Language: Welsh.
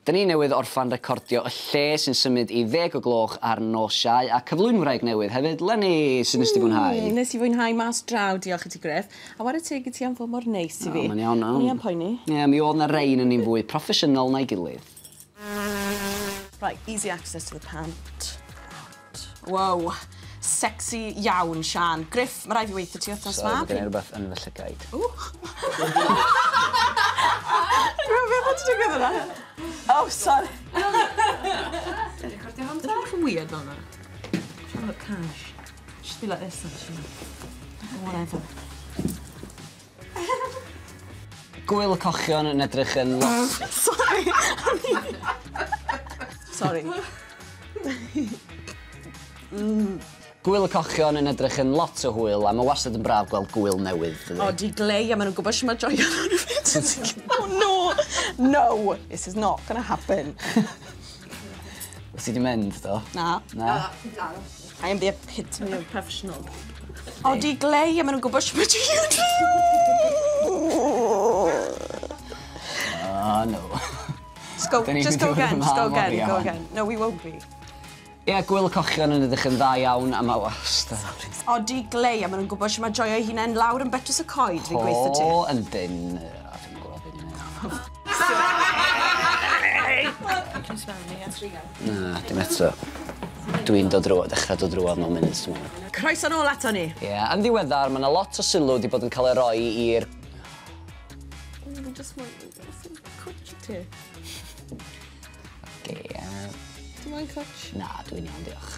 Da ni newydd orffan recordio Y Lle sy'n symud i 10 o gloch ar nos Iau a cyflwynwraig newydd hefyd. Leni, sut nes di fwynhau? Nes i fwynhau mas draw, diolch i ti Griff. A whare teg i ti am fod mor neis i fi. O, mae'n iawn. O'n i yn poeni. Ie, mi oedd 'na rein yn ni'n fwy proffesiynol na'i gilydd. Right, easy access to the pant. Wow, sexy iawn, Sian. Griff, mae rhaid fi weithio ti wythnos ma. Sorry, mae gen i rhywbeth yn fy llygaid. Ww! Dwi'n gwybod beth ti'n digwydd yna. Oh, sorry. Ti'n recordio hwn ta? Dwi'n weird fel yna. Trying to look cash. Should be like this then, shouldn't it? Whatever. Gwyl y Cochion yn edrych yn lot... Sorry. Sorry. Gwyl y Cochion yn edrych yn lot o hwyl a mae wastad yn braf gweld gwyl newydd, dydi? O, di glei a maen nhw'n gwybod shwt mae joio nhw'n hefyd. Oh no! No! This is not gonna happen. Wyt ti 'di mynd, do? Na. Na? I am the epitome of professional. O, di glei a maen nhw'n gwybod shwt mae joio nhw. Oh, no. Just go, just go again, just go again, go again. No, we won't be. Ie, Gwyl y Cochion yn edrych yn dda iawn a mae wastad... O, di glei a maen nhw'n gwybod shwt mae joio eu hunain lawr yn Betws y Coed, fi'n gweithio ti. O, yndyn. O, dwi'm yn gwybod beth ni'n neud. Na, dim eto. Dwi'n dod drwodd, dechrau dod drwodd mewn munud, dwi'n meddwl. Croeso nôl ato ni. Ie, yeah, yn ddiweddar, mae yna lot o sylw wedi bod yn cael ei roi i'r... Fi jyst moyn cwtsh i ti. Oce, Ti moyn cwtsh? Na, dwi'n iawn, diolch.